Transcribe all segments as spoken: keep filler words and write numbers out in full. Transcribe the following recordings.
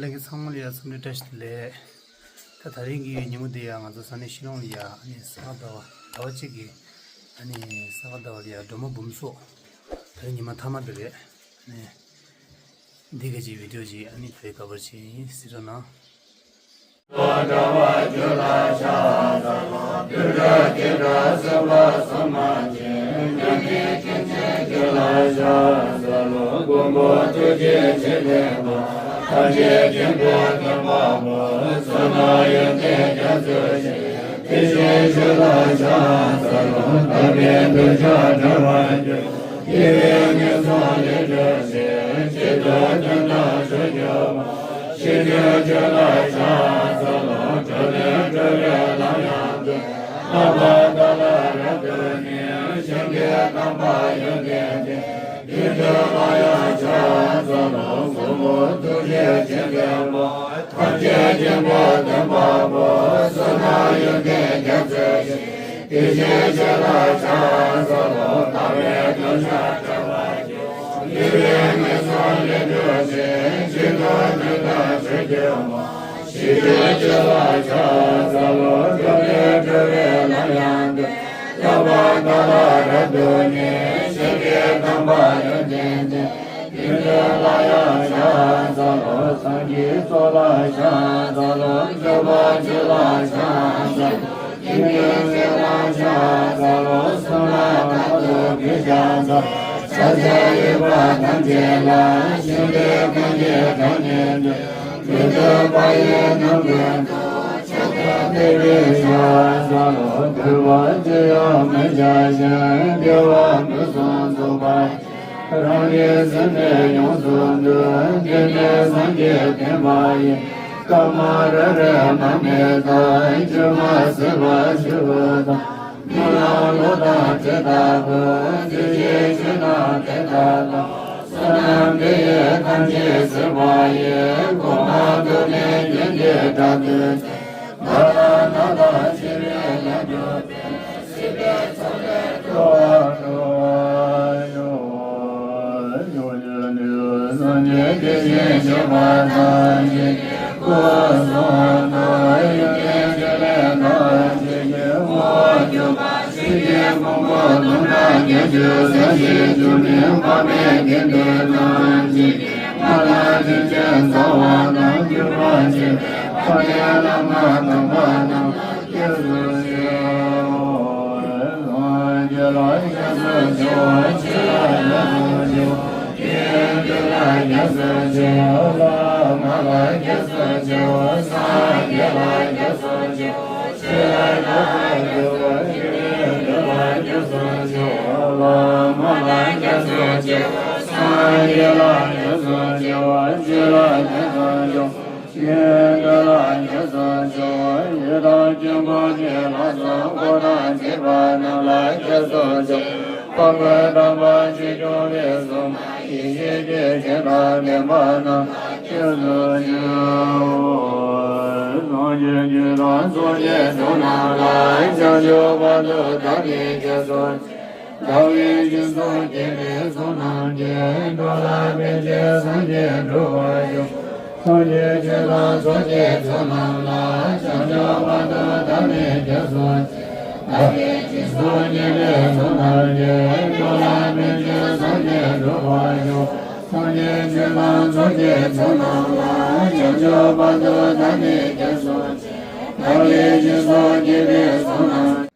ལྷན་རྒྱས་ཚང་མ་ལ་ཡ་འཚམས་འདྲི་བཀྲ་ཤིས་བདེ་ལེགས། ད་ད་རིང་གི་ཉིན་མོ་འདི་ཡ་ང་ཚོ་ས་གནས་ཤི་ལོང་ལ་ཡ་ཨ་ནི་ས་ག་ཟླ་བ་ཟླ་བ་གཅིག་གི་ཨ་ནི་ས་ག་ཟླ་བ་ལ་ཡ་སྒྲོལ་མ་འབུམ་ཚོགས། ད་རིང་ཉི་མ་མཐའ་མ་དེ་རེད། ཨ་ནི་འདི་ག་ཅིག་བི་ཌིའོ་ཅིག་ཨ་ནི་བོད་ཁ་པར་ཅིག་ཡིན་གཟིགས་རོགས་གནང་། རང་གི་སེམས་ནི་ཡོངས་སུ་འདུལ། འདི་ནི་སངས་རྒྱས་བསྟན་པ་ཡི། བཀའ་མ་ར་རེ་མ་མེ་དང་། ཆོས་མ་ཟད་པ་ཆོས་དང་། སྨོན་ལམ་ལོ་ཟླ་བྲེ་ལྟ་བུ། འདི་ཡི་ཆོས་རྣམས་དེ་ལྟ་དང་། བསོད་ནམས་འདི་ཡིས་ཐམས་ཅད་གཟིགས་པ་ཡི། གོང་མ་ཐུགས་ནི་རྒྱུད་འདི་དྲངས་ཏེ། ད་ལྟ་ན་ད་ཆེ་བའི་ལམ་བརྒྱུད་དེ། སྲིད་པའི་མཚོ་ལས་སྒྲོལ་བར་ཤོག། སངས་རྒྱས་བསྟན་པ་ཐམས་ཅད་ཀྱི་སྐུ་གསུང་ཐུགས་ཡོན་ཏན་ཕྲིན་ལས་ཐམས་ཅད་ཀྱི་དབང་གྱུར་པ། སྲིད་ཞིའི་ཕུང་པོ་དུད་འགྲོ་བརྒྱད་ཅུ་རྩ་བཞིའི་འབྱུང་གནས་དཔག་མེད་དགེ་འདུན་ཐམས་ཅད་ཀྱི་མ་ལ་དྲིན་ཅན་རྩ་བ་དང་གྱུར་པ་ཆེ་བའི་དཔལ་ལྡན་བླ་མ་དམ་པ་རྣམས་ལ་སྐྱབས་སུ་མཆིའོ། སངས་རྒྱས་ལ་སྐྱབས་སུ་མཆིའོ། ཆོས་ལ་སྐྱབས་སུ་མཆིའོ། དགེ་འདུན་ལ་སྐྱབས་སུ་མཆིའོ། བླ་མ་ལ་སྐྱབས་སུ་མཆིའོ། སངས་རྒྱས་ལ་སྐྱབས་སུ་མཆིའོ། ཆོས་ལ་སྐྱབས་སུ་མཆིའོ། དགེ་འདུན་ལ་སྐྱབས་སུ་མཆིའོ། བླ་མ་ལ་སྐྱབས་སུ་མཆིའོ། སངས་རྒྱས་ལ་སྐྱབས་སུ་མཆིའོ། ཆོས་ལ་སྐྱབས་སུ་མཆིའོ། དགེ་འདུན་ལ་སྐྱབས་སུ་མཆིའོ། ཡི་དམ་དཀྱིལ་འཁོར་གྱི་ལྷ་ཚོགས་འཁོར་དང་བཅས་པ་རྣམས་ལ་སྐྱབས་སུ་མཆིའོ། དཔལ་ལྡན་དམ་པ་ཆོས་སྐྱོང་བི་ཤྭ་མ་ཡེ་ཤེས་ཀྱི་སྤྱན་དང་ལྡན་པ་རྣམས་ལ་སྐྱབས་སུ་མཆིའོ། སངས་རྒྱས་ཆོས་དང་ཚོགས་ཀྱི་མཆོག་རྣམས་ལ། བྱང་ཆུབ་བར་དུ་བདག་ནི་སྐྱབས་སུ་མཆི། བདག་གིས་སྦྱིན་སོགས་བགྱིས་པའི་ཚོགས་རྣམས་ཀྱིས། འགྲོ་ལ་ཕན་ཕྱིར་སངས་རྒྱས་འགྲུབ་པར་ཤོག། སངས་རྒྱས་ཆོས་དང་ཚོགས་ཀྱི་མཆོག་རྣམས་ལ། བྱང་ཆུབ་བར་དུ་བདག་ནི་སྐྱབས་སུ་མཆི། བདག་གིས་སྦྱིན་སོགས་བགྱིས་པའི་ཚོགས་རྣམས་ཀྱིས། འགྲོ་ལ་ཕན་ཕྱིར་སངས་རྒྱས་འགྲུབ་པར་ཤོག། སངས་རྒྱས་ཆོས་དང་ཚོགས་ཀྱི་མཆོག་རྣམས་ལ། བྱང་ཆུབ་བར་དུ་བདག་ནི་སྐྱབས་སུ་མཆི། བདག་གིས་སྦྱིན་སོགས་བགྱིས་པའི་ཚོགས་རྣམས།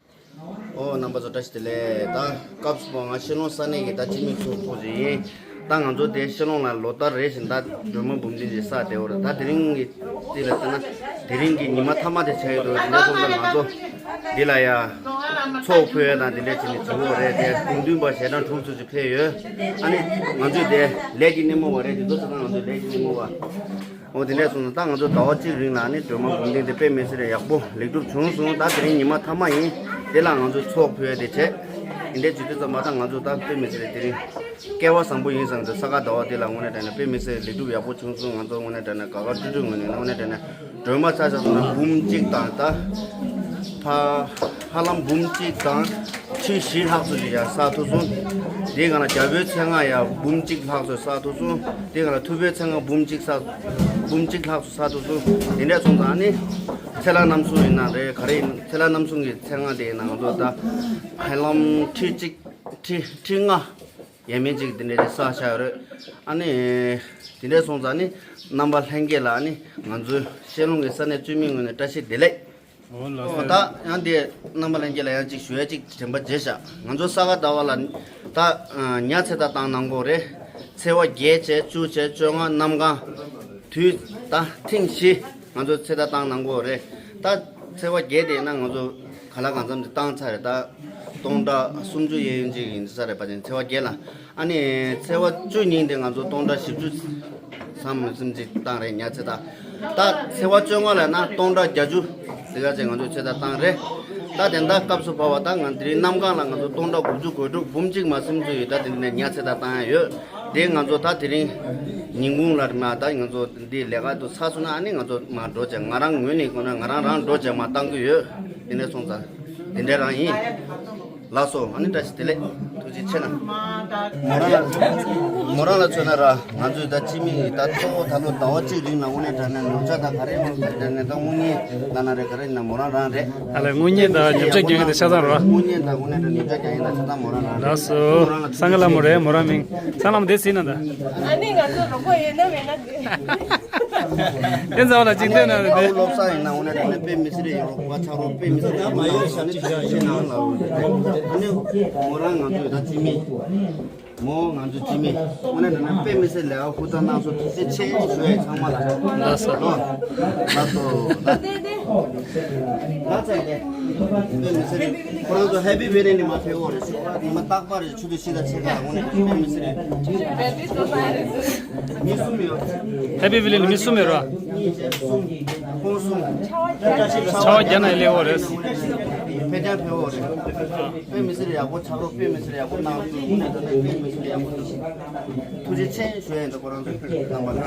ཨོ་རྣམ་པ་ཚོ་བཀྲ་ཤིས་བདེ་ལེགས། ད་སྐབས་སུ་བབ་ང་ཤི་ལོང་ས་གནས་ཀྱི་ད་སྤྱི་མི་ཚོགས་ཚོགས་ཅིག་ཡིན། ད་ང་ཚོ་དེ་ཤི་ལོང་ལ་ལོ་ལྟར་རེ་བཞིན་ད་སྒྲོལ་མ་འབུམ་སྡེ་ཅིག་བསགས་བསྡད་ཡོད་རེད། ད་དེ་རིང་གི་དེ་ལ་བལྟས་ན་དེ་རིང་གི་ཉི་མ་མཐའ་མ་དེ་ཆགས་ཡོད་འདུག་དེ་འདྲ་སོང་ཙང་ང་ཚོ་འདི་ལ་ཡ་ཚོགས་ཕུལ་ཡ་དང་དེ་འདྲ་བྱས་ནས་བྱེད་དགོས་རེད། དེ་དགེ་འདུན་པ་ཞལ་གྲངས་དྲུག་ཙམ་ཅིག་ཕེབས་ཡོད། ཨ་ནི་ང་ཚོས་དེ་ལས་ཀྱི་སྣེ་མོ་བ་རེད། དེ་ཚོ་ཚོ་ང་ཚོའི་ལས་ཀྱི་སྣེ་མོ་བ། འོ་དེ་འདྲས་སོང་ཙང་ད་ང་ཚོ་ཟླ་བ་གཅིག་རིང་ལ་ནི་སྒྲོལ་མ་འབུམ་སྡེ་འདི་དཔེ་མི་སྲིད་ཡག་པོ་ལེགས་གྲུབ་བྱུང་སོང་། ད་དེ་རིང་ཉི་མ་མཐའ་མ་ཡིན། དེ་ལ་ང་ཚོ་ཚོགས་ཕུལ་ཡ་དེ་བྱས། དེ་འདྲས་བྱེད་དུས་ཙམ་པ་ད་ང་ཚོ་ད་དཔེ་མི་སྲིད་དེ་རིང་སྐལ་བ་བཟང་པོ་ཡིན་བསམ་གྱི་འདུག་ས་ག་ཟླ་བ་འདི་ལ་དངོས་གནས་དྲང་གནས་དཔེ་མི་སྲིད་ལེགས་གྲུབ་ཡག་པོ་བྱུང་སོང་། ང་ཚོ་དངོས་གནས་དྲང་གནས་དགའ་དགའ་སྤྲོ་སྤྲོའི་ངང་ནས་དངོས་གནས་དྲང་གནས་སྒྲོལ་མ་ཆ་བཞག་སོང་ན་འབུམ་གཅིག་དང་ད་ཕ་ཧ་ལམ་འབུམ་གཅིག་དང་། ཁྲི་བཞི་ལྷག་ཙམ་ཞིག་ཡང་བསགས་ཐུབ་སོང་། དེའི་སྒང་ལ་རྒྱལ་པོའི་མཚན་སྔགས་ཡང་འབུམ་གཅིག་ལྷག་ཙམ་བསགས་ཐུབ་སོང་། དེའི་སྒང་ལ་ཐུབ་པའི་མཚན་སྔགས་འབུམ་གཅིག་བསགས། འབུམ་གཅིག་ལྷག་ཙམ་བསགས་ཐུབ་སོང་། དེ་འདྲ་སོང་ཙང་ནི། ཚེ་ལྷ་རྣམ་གསུམ་ཡིན་ན་རེད། ག་རེ་ཡིན། ཚེ་ལྷ་རྣམ་གསུམ་གྱི་མཚན་སྔགས་དེ་ཡིན་ན་ང་ཚོ་ད་ཧ་ལམ་ཁྲི་གཅིག་ཁྲི་ཁྲི་ལྔ་ཡས་མས་གཅིག་དེ་འདྲ་ཞིག་བསགས་བཞག་ཡོད་རེད། ཨ་ནི། དེ་འདྲ་སོང་ཙང་ནི། རྣམ་པ་ལྷན་རྒྱས་ལ་ནི་ང་ཚོའི་ཤེས་ལོང་གི་ས་གནས་བཙུན་མའི་ངོས་ནས་བཀྲ་ཤིས་བདེ་ལེགས། འོ་ལགས་སོ། ད་ཡང་དེ་རྣམ་པ་ལྷན་རྒྱས་ལ་ཡང་ཅིག་ཞུ་ཡ་ཅིག་དྲན་པ་བརྗེད་བཞག་ང་ཚོ་ས་ག་ཟླ་བ་ལ་ད་ཉ་ཚེ་ད་བཏང་གནང་གི་ཡོད་རེད། ཚེས་པ་བརྒྱད་བྱས་བཅུ་བྱས་བཅོ་ལྔ་གནམ་གང་། དུས་ད་ཐེངས་བཞི་ང་ཚོ་ཚེ་ད་བཏང་གནང་གི་ཡོད་རེད། ད་ཚེས་པ་བརྒྱད་དེ་ན་ང་ཚོ་ག་ལ་གང་འཚམ་དེ་བཏང་ཚར་རེད། ད་སྟོང་ཕྲག་སུམ་ཅུ་གཡས་གཡོན་ཅིག་ཡིན་ས་རེད་པ། ཅིང་ཚེས་པ་བརྒྱད་ལ། ཨ་ནི་ཚེས་པ་བཅུ་ཉིན་དེ་ང་ཚོ་སྟོང་ཕྲག་བཞི་བཅུ་ཙམ་ཙམ་ཅིག་བཏང་རེད། ཉ་ཚེ་ད། ད་ཚེས་པ་བཅོ་ལྔ་ལ་ན་སྟོང་ཕྲག་བརྒྱད་ཅུ་ཟེར་ག་ཅིག་ང་ཚོ་ཚེ་ད་བཏང་རེད། ད་དེ་འདྲ་སྐབས་སུ་བབས་པ་ད་ང་དེ་རིང་གནམ་གང་ལ་ང་ཚོ་སྟོང་ཕྲག་དགུ་བཅུ་གོ་དྲུག་འབུམ་གཅིག་མ་ཟིན་ཚོད་ཡོད། ད་དེ་འདྲ་ཉ་ཚེ་ད་བཏང་ཡ་ཡོད། དེ་ང་ཚོ་ད་དེ་རིང་ཉིན་གུང་ལ་མ་ད་ང་ཚོ་འདི་ལས་ཀ་དུ་ཚར་སོང་ན་ཨ་ནི་ང་ཚོ་མར་འགྲོ་བྱས། ང་རང་ངོས་ནས་དགོས་ན་ང་རང་རང་འགྲོ་བྱས་མར་བཏང་གི་ཡོད། དེ་འདྲ་སོང་ཙང་དེ་འདྲ་རང་ཡིན། ལགས་སོ། ཨ་ནི་བཀྲ་ཤིས་བདེ་ལེགས། ཐུགས་རྗེ་ཆེ་གནང་། མོ་རང་ལ་མོ་རང་ལ་མཚོན་ན་ར་ང་ཚོས་ད་སྤྱི་མི་ཡིས་ད་གཙོ་བོ་ད་ལོ་ཟླ་བ་གཅིག་རིང་ལ་དངོས་གནས་དྲང་གནས་ཉོ་ཆ་དང་ག་རེ་མང་ག་རེ་ནས་ད་དངུལ་གཉེར་ལ་ན་རེ་ག་རེ་ཡིན་ན་མོ་རང་རང་རེད། ཨ་ལས་དངུལ་གཉེར་དང་ཉོ་ཆ་རྒྱག་མཁན་དེ་ཆ་ཚང་ར། དངུལ་གཉེར་དང་དངུལ་གཉེར་དང་ཉོ་ཆ་རྒྱག་མཁན་དང་ཆ་ཚང་མོ་རང་རང་རེད། ལགས་སོ། མོ་རང་ལ་སངས་རྒྱས་ལྷ་མོ་རེད། མོ་རང་མིང་། སངས་ལྷ་མོ་དེ་ཟིན་ན་ད། ཨ་ནི་ང་ཚོ་རོགས་པ་ཡོད་ན་མེད་ན་དེ། དེ་ཚོ་ལ་གཅིག་ལྟོས་ན་དེ། ཨ་བོ་བློ་བཟང་ཡིན་ན་འོ་ན་དེ་ནས་དཔེ་མི་སྲིད་རེད། ཡོ་རོབ་པ་ཆ་རོགས་དཔེ་མི་སྲིད་རེད། ཡོ་རོབ་པ་ཆ་རོགས་དཔེ་མི་སྲིད་རེད། ཨ་ནི་མོ་རང་ང་ཚོ་ད་སྤྱི་མི། མོ་ང་ཚོ་སྤྱི་མི། འོ་ན་དེ་ནས་དཔེ་མི་སྲིད་ལས་ཨ་ཧུ་ད་ནང་སོ་དེ་ཆེ་ཞུ་ཡ་ཚང་མ་ལ། ལགས་སོ། ལགས་སོ། ད་དེ་དེ། ད་ཚ་དེ། དཔེ་མི་སྲིད་རེད། ཁོ་རང་ཚོ་ཧེ་པི་བེ་ལེན་ནི་མ་ཕེབས་འོ་རེད། ཉི་མ་རྟག་པར་ཆུ་ཚོད་བཞི་དང་ཕྱེད་ཀ་འོ་ན་དཔེ་མི་སྲིད་རེད། མི་གསུམ་ཡོད། ཧེ་པི་བེ་ལེན་ནི་མི་གསུམ་ཡོད་ར། གཉིས་བྱས་གསུམ། ཁོང་གསུམ། ཆར་པ་བརྒྱབ་ན་ཡི་ལེ་འོ་རེད། ཕེབས་ཀྱང་ཕེབས་འོ་རེད། དཔེ་མི་སྲིད་ཡག་པོ་ཆགས་རོགས། དཔེ་མི་སྲིད་ཡག་པོ་གནང་རོགས། དངོས་གནས་དྲང་གནས་དཔེ་མི་སྲིད་ཡག་པོ་གནང་། ཐུགས་རྗེ་ཆེ་ཞུ་ཡ་ཡིན། ད་ཁོ་རང་ཚོ་རྣམ་པ་ལ།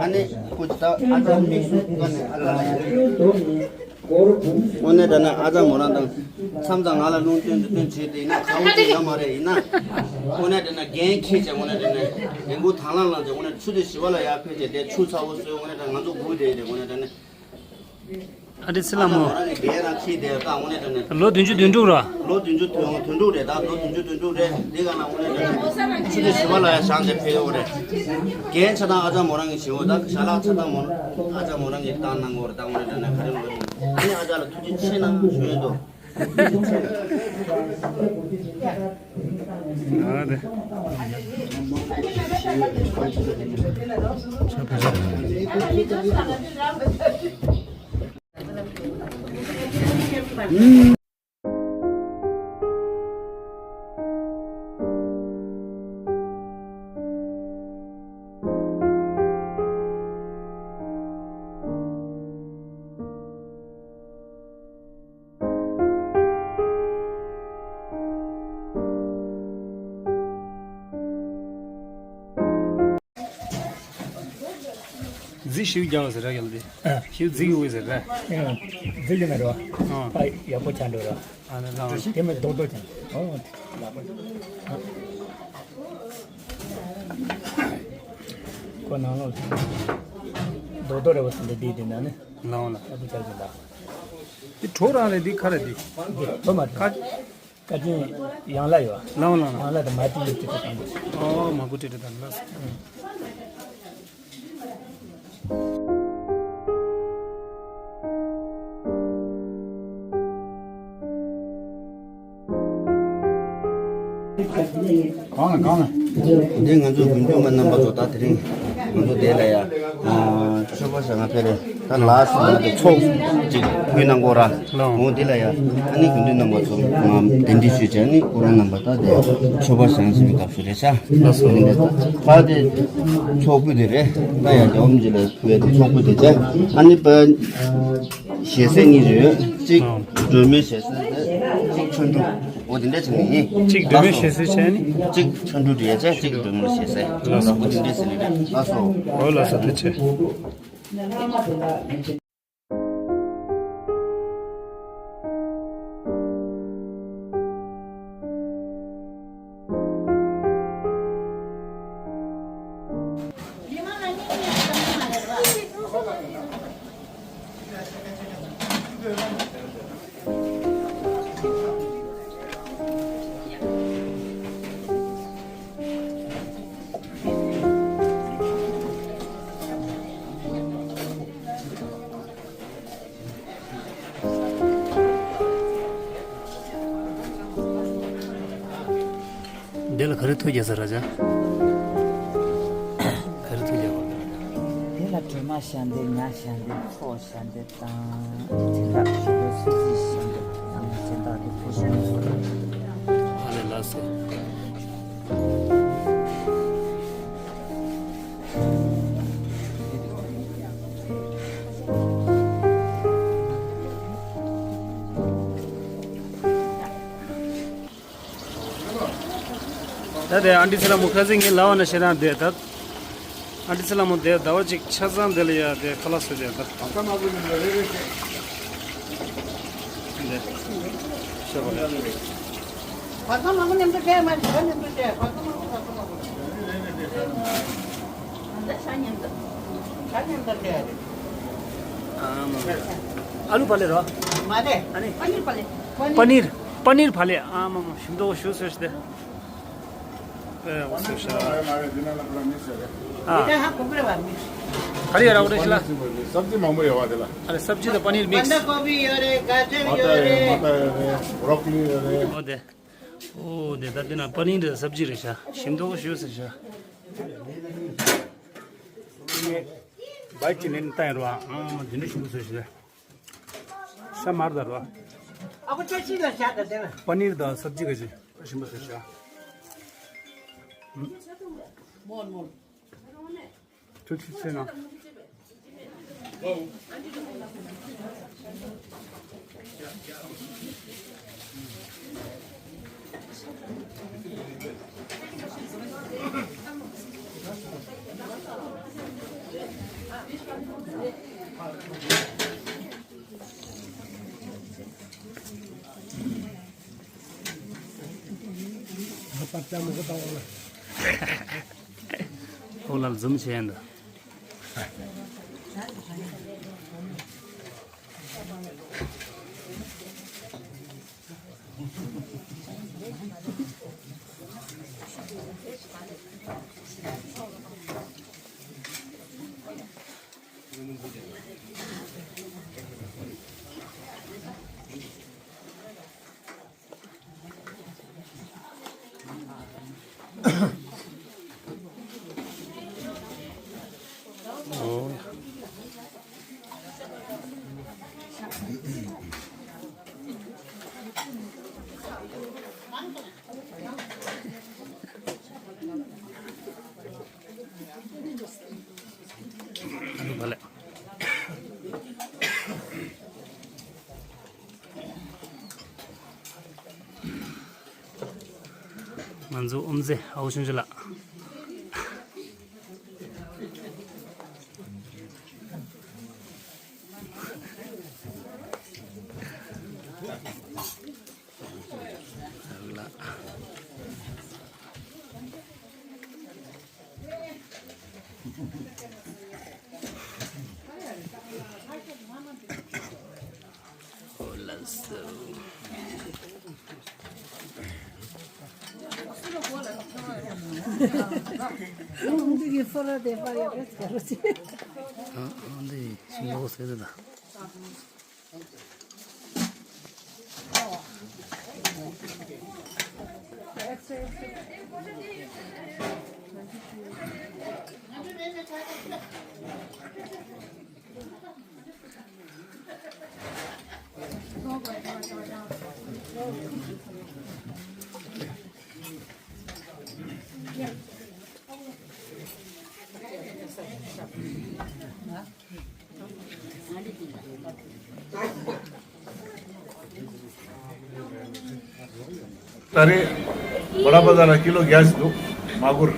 ཨ་ནི་ཁོ་ཅི་ད་ཨ་ཅག་མིག་ཟུང་ཀ་ནས་ཨ་ཅག་ལ་ཡ། དངོས་གནས་དྲང་གནས་ཨ་ཅག་མོ་རང་དང་མཚམས་མཚམས་ང་ལ་རླུང་སྟོན་དུ་སྟོན་བྱེད་དེ་ཡིན་ན་ཚ་བོ་དེ་ཡོད་མ་རེད། ཡིན་ན་དངོས་གནས་དྲང་གནས་འགན་འཁྱེར་བྱས། དངོས་གནས་དྲང་གནས་འགན་ཁུར་དང་བླངས་བླངས་བྱས། དངོས་གནས་ཆུ་དེ་བྱི་བ་ལ་ཡར་ཕེབས་བྱས་དེ་ཆུ་ཚ་བོ་བཟོས། དངོས་གནས་དྲང་གནས་ང་ཚོ་སྒུག་བསྡད་དེ། དངོས་གནས་དྲང་གནས། ཨ་ཏི་སི་ལ་མོ། ཨ་ཅག་མོ་རང་གི་རྒན་རང་ཁྱི་དེ་ད་དངོས་གནས་དྲང་གནས། ལོ་བདུན་ཅུ་དོན་དྲུག་ར། ལོ་བདུན་ཅུ་དོན་དོན་དྲུག་རེད། ད་ལོ་བདུན་ཅུ་དོན་དྲུག་རེད། འདི་ག་ན་དངོས་གནས་དྲང་གནས་ཆུ་དེ་བྱི་བ་ལ་ཡ་བཞག་འདི་ཕེབས་ཡོད་རེད། རྒན་ཆ་ཚང་ཨ་ཅག་མོ་རང་གི་བྱེད་འོ། ད་ཞལ་ལག་ཆ་ཚང་མོ་ཨ་ཅག་མོ་རང་གི་བཏང་གནང་གི་ཡོད་རེད། ད་དངོས་གནས་དྲང་གནས་ག་རེ་མོ་རེད། ཨ་ནི་ཨ་ཅག་ལ་ཐུགས་རྗེ་ཆེ་གནང་ཞུ་ཡོད་དོ། ཨ་དེ། རྫི་ཞིག་རྒྱག་ཟེར་ར་གལ་ཏེ། ཨ། ཞིག་རྫི་གི་འོས་ཟེར་ར། ཨ། རྫི་གི་ན་རོ། ཨ། ཕ་ཡག་པོ་ཆགས་འགྲོ་ར། ཨ་ནི་ལགས། དེ་མི་རྡོག་རྡོག་ཅན། ཨོ། ལགས་པ། ཁོ་ནང་ལོགས་རྡོག་རྡོག་རེ་བ་ཟིན་འདི་འདི་ན་ནི། ལགས་ལགས། ཨ་ཁུ་ཆགས་ཀྱི་ལགས། འདི་གྲོ་རང་རེད། འདི་ཁ་རེད་འདི། འདི་གྲོ་མ་རེད། ཁ། ཀ་ཅིན་ཡང་ལ་ཡོད། ལའོ་ལའོ་ལའོ། ཡང་ལ་དང་མ་ཏི་ཡི་ཏི་ཏི་དང་། ཨོ་མ་ཀུ་ཏི་ཏི་དང་ལ། གང་ལ་གང་ལ། འདི་ང་ཚོ་དགེ་འདུན་པ་རྣམ་པ་ཚོ་ད་དེ་རིང་ང་ཚོ་དེ་ལ་ཡ། ཨ། མཆོད་པ་བྱ་ང་ཕེ་རེ། ད་ལ་སོང་ན་དེ་ཚོགས་ཅིག་ཕུལ་གནང་གོ་ར། ལོ། འོ་འདི་ལ་ཡ། ཨ་ནི་དགེ་འདུན་རྣམ་པ་ཚོ་ང་གདན་འདྲེན་ཞུས་བྱས། ཨ་ནི་ཁོ་རང་རྣམ་པ་ད་དེ་མཆོད་པ་བྱ་ཟིན་པའི་སྐབས་སུ་རེད་ཤག་ལགས་སོ། ད་དེ་ཚོགས་ཕུད་དེ་རེད། ད་ཡ་རྒྱལ་བ་རིན་པོ་ཆེ་ལ་ཕུལ་བའི་དེ་ཚོགས་ཕུད་དེ་བྱས། ཨ་ནི་པ་ཞལ་ཟས་གཉིས་རེད། གཅིག་སྒྲོལ་མའི་ཞལ་ཟས་རེད། གཅིག་ཆོ་འཕྲུལ། འོ་དེ་འདྲ་བྱས་ནས་ཡིན། གཅིག་སྒྲོལ་མའི་ཞལ་ཟས་བྱས་ནི། གཅིག་ཆོ་འཕྲུལ་བྲིས་བྱས། གཅིག་སྒྲོལ་མའི་ཞལ་ཟས། ལགས་སོ། འོ་དེ་འདྲ་ཟེར་ནས་རེད། ལགས་སོ། འོ་ལགས་སོ། ཐུགས་རྗེ་ཆེ། འདི་ལ་ག་རེ་ཐུགས་དགྱེས་ས་ར་ཅག་ག་རེ་ཐུགས་དགྱེས་པ་ར་ཅག་དེ་ལ་སྒྲོལ་མ་ཞལ་འདེབས་ཉ་ཞལ་འདེབས་ཚོགས་ཞལ་འདེབས་དང་། དེ་ལ་ཞུ་བའི་སྲིད་རྩེ་ཞལ་འདེབས་དང་། སྦྱིན་བདག་གི་ཕུལ་བྱུང་ཚོགས། ཨ་ལས་ལགས་སེ། ད་དེ་ཨན་ཏི་སི་ལ་མོ་ཁ་སིང་གི་ལ་བ་ན་ཤེ་རང་དེ་ད། ཨན་ཏི་སི་ལ་མོ་དེ་ཟླ་བ་གཅིག་ཆ་ཚང་དེ་ལ་ཡ་དེ་ཁ་ལག་བཟོས་དེ་ད། འདི། ཤོ་བ་ལ། བར་ཚང་མང་པོ་མཉམ་དུ་བྱས་མ་རེད། ད་མཉམ་དུ་བྱས། བར་ཚང་མང་པོ་བར་ཚང་མང་པོ། ད་ལྟ་ཤ་མཉམ་དུ། ཤ་མཉམ་དུ་བྱས་རེད། ཨ་མ་མ། ཨ་ལུ་བག་ལེབ་རོ། མ་རེད། ཨ་ནི། པ་ནིར་བག་ལེབ། པ་ནིར། པ་ནིར་བག་ལེབ། ཨ་མ་མ། ཞིམ་མདོག་ཞུ་སོས་ཤི་དེ། ཨེ་འོ་སོས་ཤ། ཨ། དེ་ཧ་གོ་གི་རེད་བ། མིག་སི། ག་རེ་ཡོད་ར་འོ་རེ་ཤི་ལ། སབ་ཇི་མང་པོ་ཡོད་བ་དེ་ལ། ཨ་རེ་སབ་ཇི་དང་པ་ནིར་མིག་སི། བན་དྷ་གོ་བི་ཡོད་རེད། ག་ཅར་ཡོད་རེད། མ་ཏ་ཡོད་རེད། བྷོ་རོ་ཀོ་ལི་ཡོད་རེད། འོ་དེ། འོ་དེ་ད་དེ་ན་པ་ནིར་དང་སབ་ཇི་རེད་ཤག་ཞིམ་མདོག་ཞུ་སོས་ཤག་བའི་ཅི་ནན་ཏན་རོ། ཨ་དེ་འདྲ་ཞིམ་པོ་སོས་ཤག་ཤ་མར་ད་རོ། ཨ་ཁུ་ཅོ་ཅི་ལ་བཞག་ག་དེ་ན། པ་ནིར་དང་སབ་ཇི་ག་ཅི་ཞིམ་པོ་སོས་ཤག་མོལ་མོལ། ཐུགས་རྗེ་ཆེ་གནང་། ཨོ་ལ་འཛུམ་བྱས་འདུག་ང་ཚོ་ཨོམ་ཟེ་ཨའུ་ཆུང་ཆུང་ལགས། འདི་ཞིམ་པོ་ཟེར་ད། ད་རེས་བ་ཌ་པ་ཟ་ལ་ཀི་ལོ་བརྒྱ་ཞིག་འདུག་མ་གུར་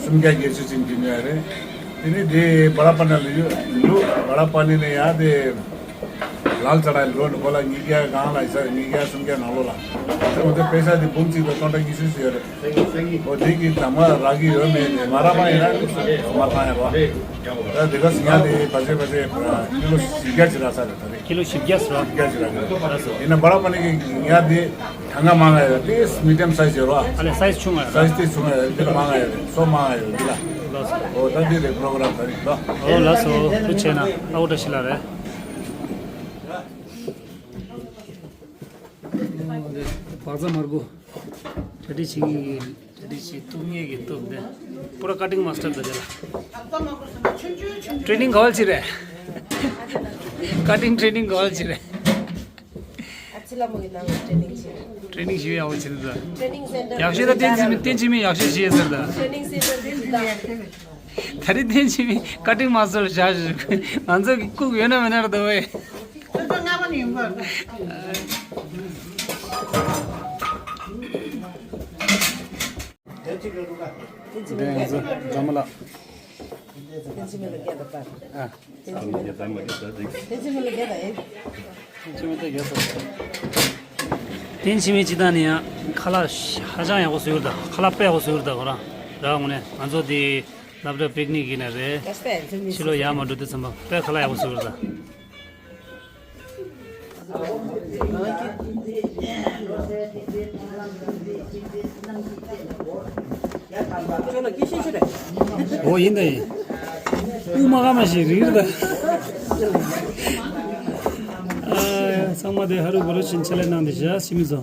སུམ་བརྒྱ་བརྒྱད་ཅུ་ཅན་གྱི་ཉོས་རེད། དེ་ནས་དེ་བ་ཌ་པ་ནི་ལ་ཡོད་འདུག་བ་ཌ་པ་ནི་ནས་ཡང་དེ་ལ་ལ་ཙ་ལ་ལོ་ནི་ཁོ་ལ་ཉིས་བརྒྱ་གང་ལ་ཡིན་ས་རེད། ཉིས་བརྒྱ་སུམ་བརྒྱ་ནང་ལོགས་ལ། དེ་འོ་དེ་པེ་ས་དེ་འབུམ་གཅིག་དང་སྟོང་ཕྲག་ཉི་ཤུ་ཞིག་ཡོད་རེད། འོ་དེ་གི་དང་མ་རག་གི་ཡོད་མེད་དེ་མ་རག་པ་ཡིན་ན་མ་རག་ཡིན་རོགས། ད་དེ་ག་སི་ཉ་དེ་བ་ཅེ་བ་ཅེ་ཀི་ལོ་བཞི་བརྒྱ་ཅིག་རག་ས་རེད་ད་རེས། ཀི་ལོ་བཞི་བརྒྱ་ཟེར་བ། བཞི་བརྒྱ་ཅིག་རག་གི་རེད། ཡིན་ན་བ་ལ་པ་ནི་གི་ཉ་དེ་ད་ག་མང་ང་ཡོད་དེ་མི་ཌི་ཡམ་སའི་ཛི་ཡོད་རོགས། ཨ་ལས་སའི་ཛི་ཆུང་ང་ཡོད། སའི་ཛི་དེ་ཆུང་ང་ཡོད་དེ་མང་ང་ཡོད་སོ་མང་ང་ཡོད་འདི་ལ། ལགས་སོ། འོ་ད་འདི་རེད་པྲོ་གི་རམ་ད་རེས་ལོ། འོ་ལགས་སོ། ཐུགས་རྗེ་ཆེ་གནང་། ཨའུ་བཀྲ་ཤིས་ལགས་རེད། བག་ཚ་མར་ཁུ་གྲ་སྒྲིག་བྱེད་ཀྱི་ཡོད། དེ་རིགས་ཤིག་གཏུབ་མཁན་གྱི་གཏུབ་དེ། པུ་ར་ཀ་ཊིང་མཱས་ཊར་དང་དེ་ལ། ཊེ་ནིང་ག་བ་ཅི་རེད། ཀ་ཊིང་ཊེ་ནིང་ག་བ་ཅི་རེད། ཨ་ཙི་ལ་མོ་གི་ནང་ལ་ཊེ་ནིང་བྱེད། ཊེ་ནིང་ཞུ་ཡག་པོ་བྱེད་འདུག་ཊེ་ནིང་སེན་ཊར་ཡག་ཤོས་ད་བསྟན་འཛིན་མི་བསྟན་འཛིན་མི་ཡག་ཤོས་བྱེད་ཟེར་ད། ཊེ་ནིང་སེན་ཊར་དེ་འདུག་ད་རེས་བསྟན་འཛིན་མི་ཀ་ཊིང་མཱས་ཊར་བཞག་ཞུ། ང་ཚོ་གི་ལྐུགས་ཡོད་ན་མེད་ན་རེད་ད་བས། ཁོ་ཚོ་ལྔ་པ་ནས་ཡོང་གི་རེད། དེ་ང་ཚོ་སྒྲོལ་མ་ལགས། བསྟན་འཛིན་མི་ལ་རྒྱལ་དང་པ། ཨ། བསྟན་འཛིན་མི་ལ་རྒྱལ་དང་ཨེ། བསྟན་འཛིན་མི་ལ་རྒྱལ་དང་ཨེ། བསྟན་འཛིན་མི་ལ་རྒྱལ་དང་ཨེ། བསྟན་འཛིན་མི་སྤྱི་བཏང་ནས་ཡང་ཁ་ལག་ཧ་ཅང་ཡག་པོ་བཟོས་ཡོད་ད། ཁ་ལག་དཔེ་ཡག་པོ་བཟོས་ཡོད་ད་ཁོ་རང་། ར་དངོས་གནས་ང་ཚོ་དེ་སློབ་གྲྭ་པིག་ནིག་ཡིན་ན་རེད། ཕྱི་ལོགས་ཡར་མར་འགྲོ་དུས་ཙམ་པ་དཔེ་ཁ་ལག་ཡག་པོ་བཟོས་ཡོད་ད། འོ་ཡིན་ད་ཡིན། དབུ་མ་ཁ་མ་ཞིག་རིག་རེད་ད། ཨ། ཚང་མ་དེ་ཧ་རུ་བུ་རུ་ཕྱིན་ཆད་ལས་གནང་དེ་བཞག་ཕྱི་མི་ཚོ།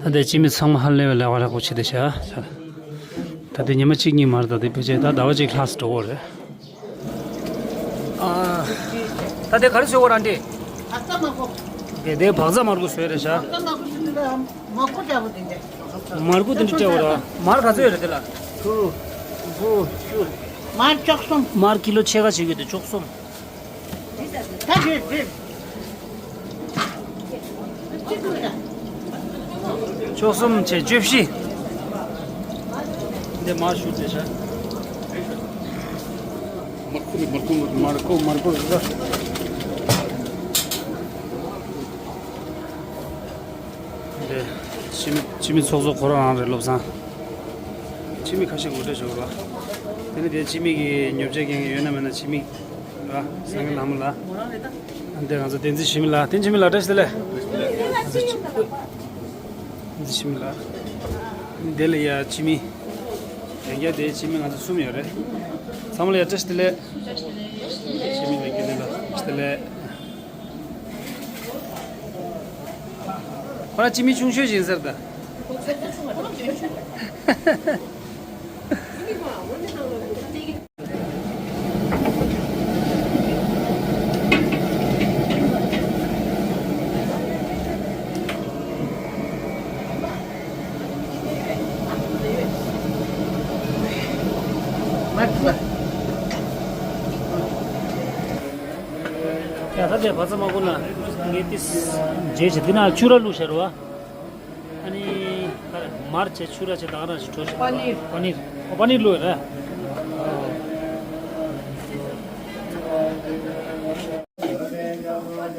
ད་ལྟའི་སྤྱི་མི་ཚང་མ་ཧ་ལས་པའི་ལས་ཀ་ལེགས་པོ་བྱེད་བསྡད་ཤག་ད་ལྟའི་ཉི་མ་གཅིག་གཉིས་མ་རེད། ད་ལྟའི་ཕལ་ཆེར་ད་ཟླ་བ་གཅིག་ལྷག་ཙམ་འགྲོ་གི་རེད། ཨ། ད་ལྟའི་ག་རེ་བཟོས་གོ་ར་འདི། བག་ཚ་མར་ཁུ། དེ་དེ་བག་ཚ་མར་ཁུ་བཟོས་རེད་ཤག་བག་ཚ་མར་ཁུ་ཟེར་དུས་ལ་མར་ཁུ་འདྲ་པོ་དེ་འདྲ། མར་ཁུ་དེ་འདྲ་སྤྲད་གོ་ར། མར་ག་ཚོད་ཡོད་རེད་དེ་ལ། དྲུག་དྲུག་མར་བཅུ་གསུམ། མར་ཀི་ལོ་ཕྱེད་ཀ་བྱེད་ཀྱི་འདུག་བཅུ་གསུམ། ད་བྱེད་བྱེད། བཅུ་གསུམ་བྱས་བཅུ་བཞི། འདི་མར་ཞུ་དེ་ཤ། མར་ཁུ་རེད། མར་ཁུ་མར་ཁུ་མར་ཁུ་རེད་ད། འདི་ཕྱི་མི་ཕྱི་མི་ཚོགས་གཙོ་ཁོ་རང་རང་རེད། བློ་བཟང་། ཕྱི་མི་ཁ་ཤས་ངོ་སྤྲོད་ཞུ་རོགས། དེ་ནི་དེ་ཕྱི་མི་གི་ཉོ་ཆ་མཁན་ཡོད་ན་མེད་ན་ཕྱི་མི། ལ། སང་ཉིན་ལ་མོ་ལ། འདི་ང་ཚོ་བསྟན་འཛིན་ཞི་མི་ལགས། བསྟན་འཛིན་ཞི་མི་ལགས་བཀྲ་ཤིས་བདེ་ལེགས། བསྟན་འཛིན་ཞི་མི་ལགས། འདི་ལ་ཡ་ཕྱི་མི། ཡང་བསྐྱར་དེ་ཕྱི་མི་ང་ཚོ་གསུམ་ཡོད་རེད། ཚང་མ་ལ་ཡ་བཀྲ་ཤིས་བདེ་ལེགས། ཕྱི་མི་ལ་དགེ་ལེགས་ལ་བཀྲ་ཤིས་བདེ་ལེགས། ཁོ་རང་ཕྱི་མི་ཆུང་ཤོས་ཡིན་ཟེར་ད། ཡ་ད་དེ་བ་ཚ་མ་གོ་ན་ངས་ཏིས་རྗེས་བྱེད་འདི་ན་ཆུ་ར་བླུགས་ཤར་བ། ཨ་ནི་ག་རེ་མར་བྱས་ཆུ་ར་བྱས་ད་ག་རང་ཞིག་བྲོ་ཞིག་པ་ནིར། པ་ནིར། ཨོ་པ་ནིར་བླུགས་རེད།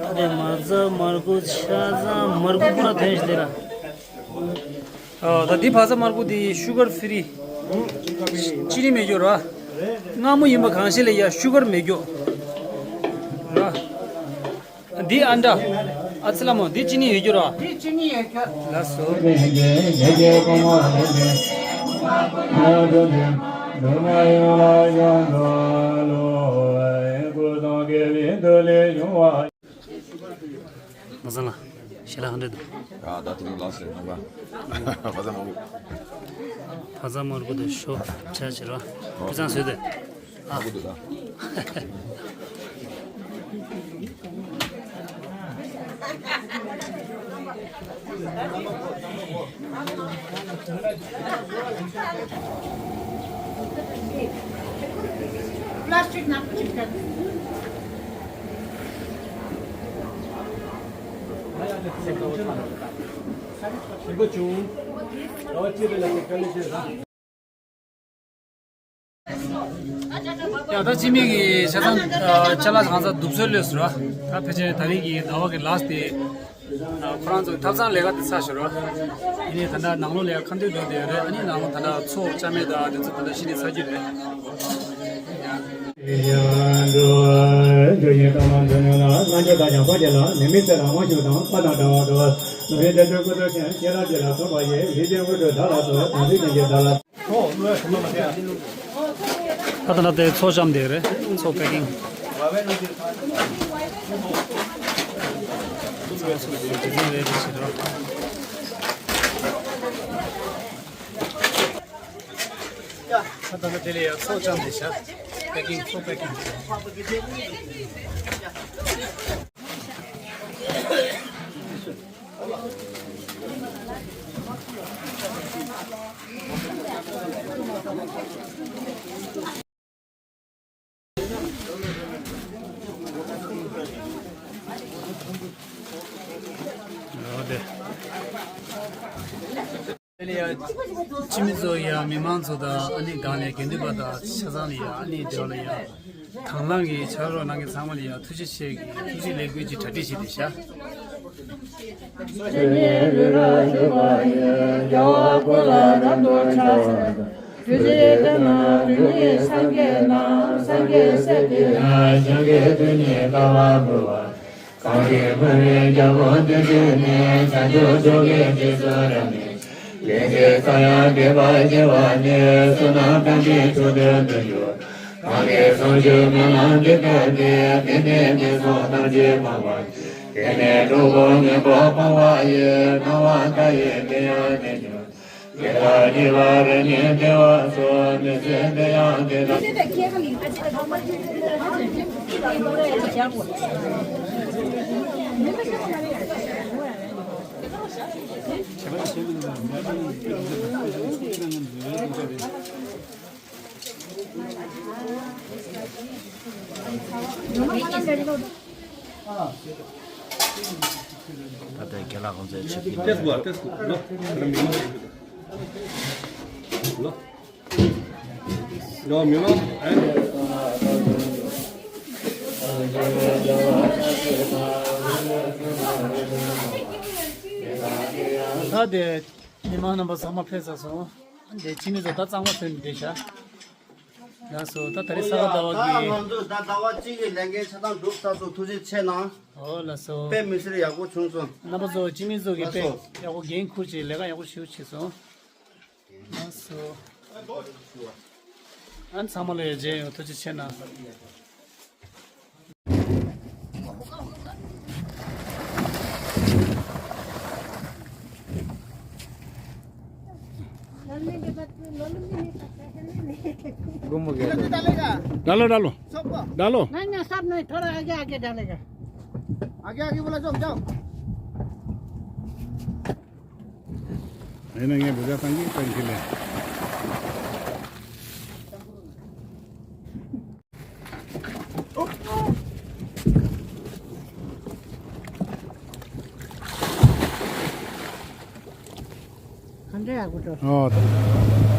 ཨ་ནི་མར་ཟ་མར་ཁུ་ཆ་ཚང་མར་ཁུ་ཁོ་ར་ཐོན་ཞིག་དེ་ར། ཨ་ད་འདི་བ་ཚ་མར་ཁུ་འདི་ཤུ་གར་ཕི་རི། ཅི་ནི་མེད་རྒྱུ་ར། མངར་མོ་ཡིན་པ་གང་ཤེས་ལ་ཡ་ཤུ་གར་མེད་རྒྱུ་ར། འདི་ཨན་ཏྲ། ཨ་ཙི་ལ་མོ་འདི་ཅི་ནི་ཡོད་རྒྱུ་ར། འདི་ཅི་ནི་ཡོད་རྒྱུ། ལགས་སོ། མ་ཟ་ལ། ཞལ་ལག་ག་འདྲ་འདུག་ཨ་ད་དེ་རིང་ལགས་སེ་ནང་ག་བ་ཚ་མར་ཁུ། བ་ཚ་མར་ཁུ་དེ་ཤོ་ཆ་ཆེ་ར། ཨོ། བུ་ཚང་བཟོས་ཏེ། ཨ། ཨ་ཁུ་འདུག་ད། Plastic ནག་པོ་ཅིག་ད། ཡ་ད་ཕྱི་མི་གི་ཆ་ཚང་ཨ་ཅ་ལག་གང་ཚ་སྡུག་སོལ་ལོས་ཟེར་བ། ད་ཕལ་ཆེར་ད་རེས་ཀྱི་ཟླ་བ་གི་ལཱསི་ཊི་དེ། ཨ་ཁོ་རང་ཚོ་ཐབ་ཚང་ལས་ཀ་དེ་ཚར་ཤོར་བ། ཡིན་ནའི་ད་ལྟ་ནང་ལོགས་ལས་ཀ་ཁ་འདོན་འགྲོ་བསྡད་ཡོད་རེད། ཨ་ནི་ནང་ལོགས་ད་ལྟ་ཚོགས་བཅར་མེད་དང་དེ་ཚོ་ད་ལྟ་གཞི་ནས་ཚར་གྱི་རེད། ད་ལྟ་དེ་ཚོགས་བཤམས་བསྡད་རེད། ཚོགས་པེ་ཀིང་། ད་ལྟ་དེ་ལ་ཡ་ཚོགས་བཤམས་བསྡད་ཤག་པེ་ཀིང་། ཚོགས་པེ་ཀིང་། ཨ་ནི་ཡ། སྤྱི་མི་ཚོ་ཡ། མི་མང་ཚོ་དང་། ཨ་ནི་གང་ལས་དགེ་འདུན་པ་དང་ཆ་ཚང་ལ་ཡ། ཨ་ནི་དེ་ལ་ཡ། དང་བླངས་ཀྱིས་ཕྱག་རོགས་གནང་མཁན་ཚང་མ་ལ་ཡ། ཐུགས་རྗེ་ཆེ་གི། ཐུགས་རྗེ་ལེགས་འབུལ་གྱི་གྲ་སྒྲིག་བྱས་ཏེ་བཞག་ད་ལྟའི་རྒན་ལགས་ཁོང་ཚོའི་ཆིབས་ཀྱི་ཏེས་གོ་ཏེས་གོ་ལོ། ལོ། ལོ་མི་མང་། ད་དེ་མི་མང་རྣམ་པ་ཚང་མ་ཕེབས་ཚར་སོང་། འདི་ཕྱི་མི་ཚོ་ད་གཙང་མ་ཐོན་བསྡད་ཤག་ལགས་སོ། ད་ད་རེས་ས་ག་ཟླ་བ་ད་གི། ང་ཚོ་ད་ཟླ་བ་གཅིག་གི་ལས་འགན་ཆ་ཚང་གྲུབ་ཚར་སོང་། ཐུགས་རྗེ་ཆེ་གནང་། ཨོ་ལགས་སོ། དཔེ་མི་སྲིད་ཡག་པོ་བྱུང་སོང་། རྣམ་པ་ཚོ་ཕྱི་མི་ཚོ་གི་ལགས་དཔེ་སོ། ཡག་པོ་འགན་འཁུར་བྱས་ལས་ཀ་ཡག་པོ་ཞེ་པོ་བྱས་སོང་། ལགས་སོ། ཨ་ཚང་མ་ལ་ཡ་མཇལ་ཡོང་། ཐུགས་རྗེ་ཆེ་གནང་། डालो, डालो। डालो। नहीं, नहीं, सब नहीं, थोड़ा आगे, आगे डालेगा। आगे, आगे बोला, जाओ, जाओ। नहीं, नहीं, ये बुझा तंगी, तंगी ले। ཨོ།